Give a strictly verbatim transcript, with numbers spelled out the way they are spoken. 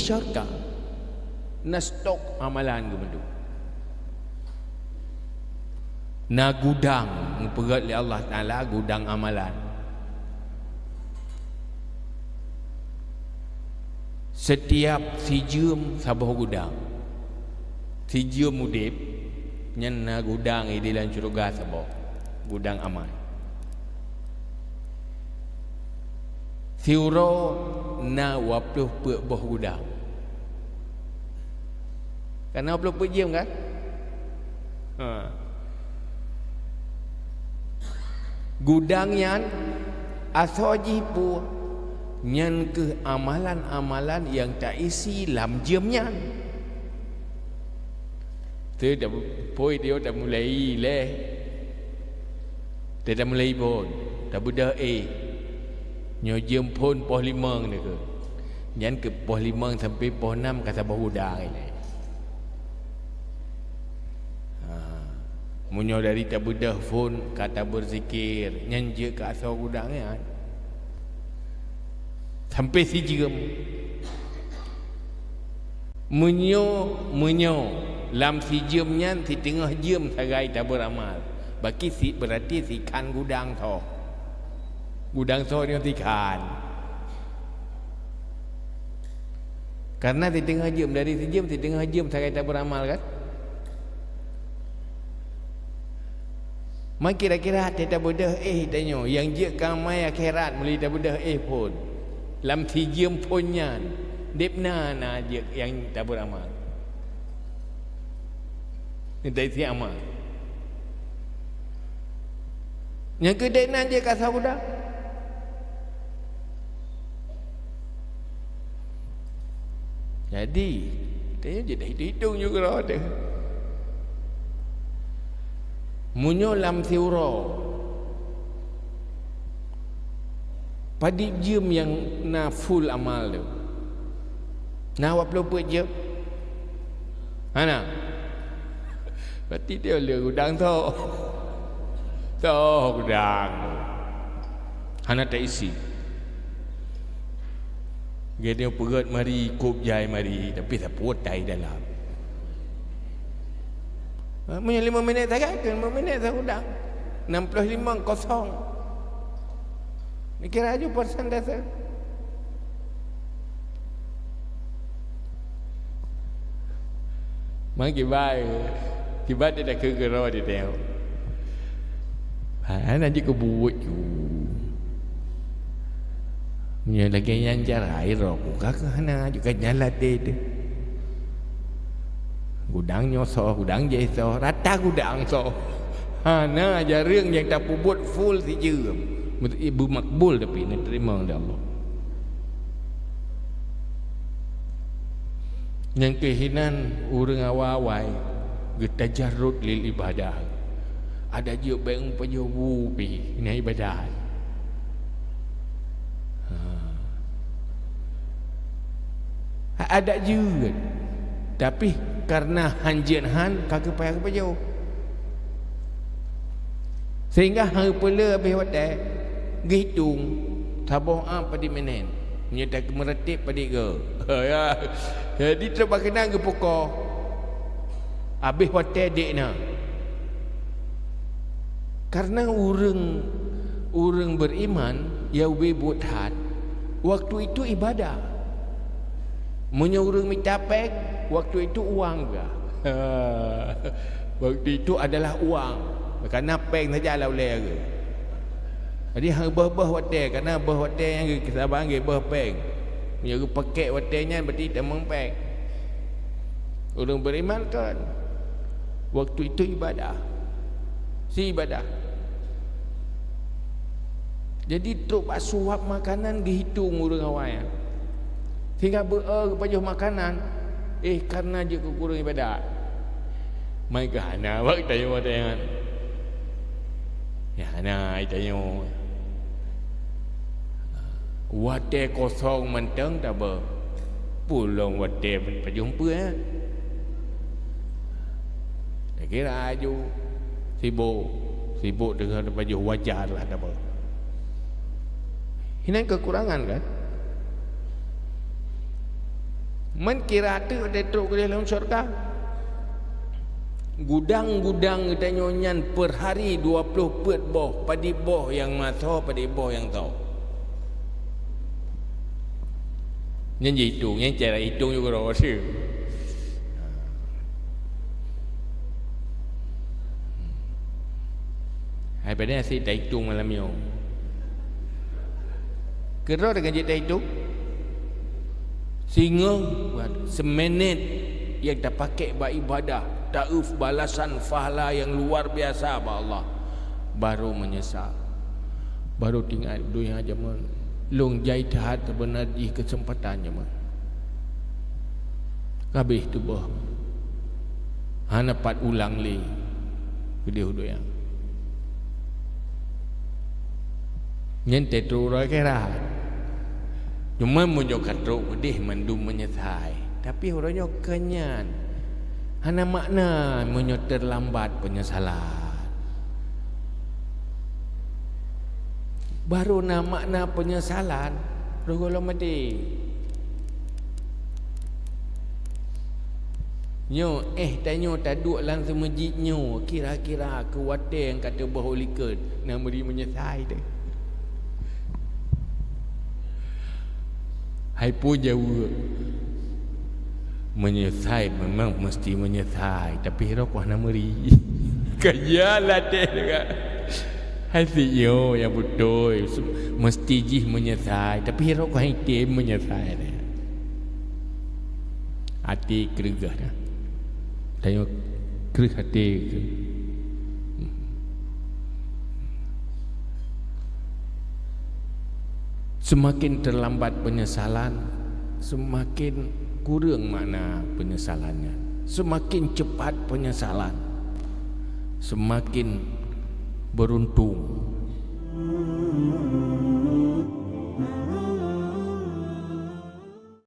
syurga, na stok amalan geuh mandum. Na gudang, geupeugét lé Allah Taala gudang amalan. Setiap sijeuem saboh gudang. Sijeuem udeb, nyan na gudang di dalam syurga saboh, gudang amal. Siuroe na dua ploh peuet boh gudang. Ka na dua ploh peuet jeuem kan? Ha. Gudang nyan asoe jih peue? Nyan keuh amalan-amalan nyang taisi lam jeuem nyan. Teu tapoi teu tamulai lé. Teu tamulai phon, tabeudôh éh. Nyoe jeuem phon poh limong nyoe keuh. Nyan keuh poh limong sampai poh nam ka saboh gudang ilée. Ha. Meunyoe dari tabeudôh phon ka tabeuzikir, nyan jeuet keu asoe gudang nyan. Sampai sijeuem. Meunyoe, meunyoe lam sijeuem nyan siteungoh jeuem sagai tabeuramal, baki si, beurati sikhan gudang soe. Gudang soe nyoe sikhan. Karena siteungoh jeuem, dari sijeuem siteungoh jeuem sagai tabeuramal kan? Man kira-kira watée tabeudôh éh tanyoe, nyang jeuet keu amai akhirat meuli tabeudôh éh phon. Lam sijeuem phon nyan, deb na, na jeuet nyang tabeuramal. Nyang taisi amal. Nyang keudeh na jeuet keu asoe gudang. Jadi, tanyoe jeuet hitung-hitung ju keudroe teuh. Meunyoe lam siuroe, padub jeuem nyang na full amal teuh? Na dua ploh peuet jeuem? Hana. Berarti dia le gudang soe. Soe gudang. Hana taisi. Geutanyoe peugét mari, kôb jai mari, tapi sapeue tai dalam. Ha, meunyoe lima minit sagai, keu lima minit sagai gudang. Enam puluh lima kosong. Dikira aju persentase. Man kiban, kiban teuka keudroe di teuh. Hana jeuet keu buet ju. Meunyoe lagée nyan cara, droe ku ka keuh hana jeuet ka nyan ladée teuh. Gudang nyoe soe, gudang jih soe, rata gudang soe. Hana jareueng nyang tapeubuet full sijeuem. Beumakbul tapi neuteurimong lé Allah. Nyang keuh hinan ureuëng awai-awai geutajarrud lil ibadah. Adak jeuet bék meupajoh bu pih na ibadat. Ha. Adak jeuet, tapi kareuna han jeuet han ka geupaya geupajoh. Sehingga han geupeule habéh watée, geuhitong saboh a padub minét, meunyoe tameuratéb padub goe. Ya. Jadi trok bak keunan geupukoe, habéh watée dék na. Kareuna ureuëng, ureuëng beriman nyang ubé buet that, waktu itu ibadah. Meunyoe ureuëng mita péng, waktu itu uang juga. Waktu itu adalah uang. Karena péng saja lah ulée. Jadi, han beuh-beuh watée, karena beuh watée nyang geusaban geuh beuh péng. Meunyoe geupakée watée nyan, berarti tamong péng. Ureuëng beriman kan, waktu itu ibadah. Si ibadah. Jadi, trok bak suap makanan geuhitong ureuëng awai nyan. Sehingga beu-e geupajoh makanan, eh, kareuna jeuet keu kureueng ibadat. Mai keu hana bak tanyoe watée nyan. Ya, hana tanyoe. Watée kosong mantong tabeuh. Pulong watée pajoh peue, eh? Takira aju sibok, sibok deungon pajoh wajar lah tabeuh. Hinan kekurangan kan? Meunan kira teuk watèe trok keudéh lam syeuruga. Gudang-gudang geutanyoe nyan per hari dua ploh peuet boh, padit boh nyang masoe, padit boh nyang soe. Nyan jitông, nyan cara itông ju keudroe. Hai padahai asyik taitông malam nyoe. Keudroe deungon jih taitông. Singoh buat semenit nyang tapakék bak ibadah, taeu balasan pahala nyang luar biasa bak Allah. Baru meunyeusal. Baru teuingat donya jameun. Lôn jai that, seubeunar jih keuseumpatan jameun. Ka abéh tuboh. Hana pat ulang lé keudéh u donya. Nyan teuh trok uroe akhirat. Cuma meunyoe ka trok keudéh mandum meunyeusai. Tapi uroe nyoe kon nyan. Hana makna meunyoe teulambat peunyesalan. Baru na makna peunyesalan, roh gohlom maté. Nyoe, eh, tanyoe taduek lam seumeujid nyoe, kira-kira keu watèe nyang ka teuboh u likot, na meuri meunyeusai teuh. Hai peue jaweueb? Meunyeusai, memang meusti meunyeusai, tapi roh ku hana meuri. Ka jalan deh deungon. Hai si nyoe nyang beutôi, meusti jih meunyeusai, tapi roh ku hana item meunyeusai deh. Até kreueh dah. Tanyoe kreueh até tu. Seumaken teulambat peunyesalan, seumaken kureueng makna peunyesalan nyan. Seumaken cepat peunyesalan, seumaken beuruntung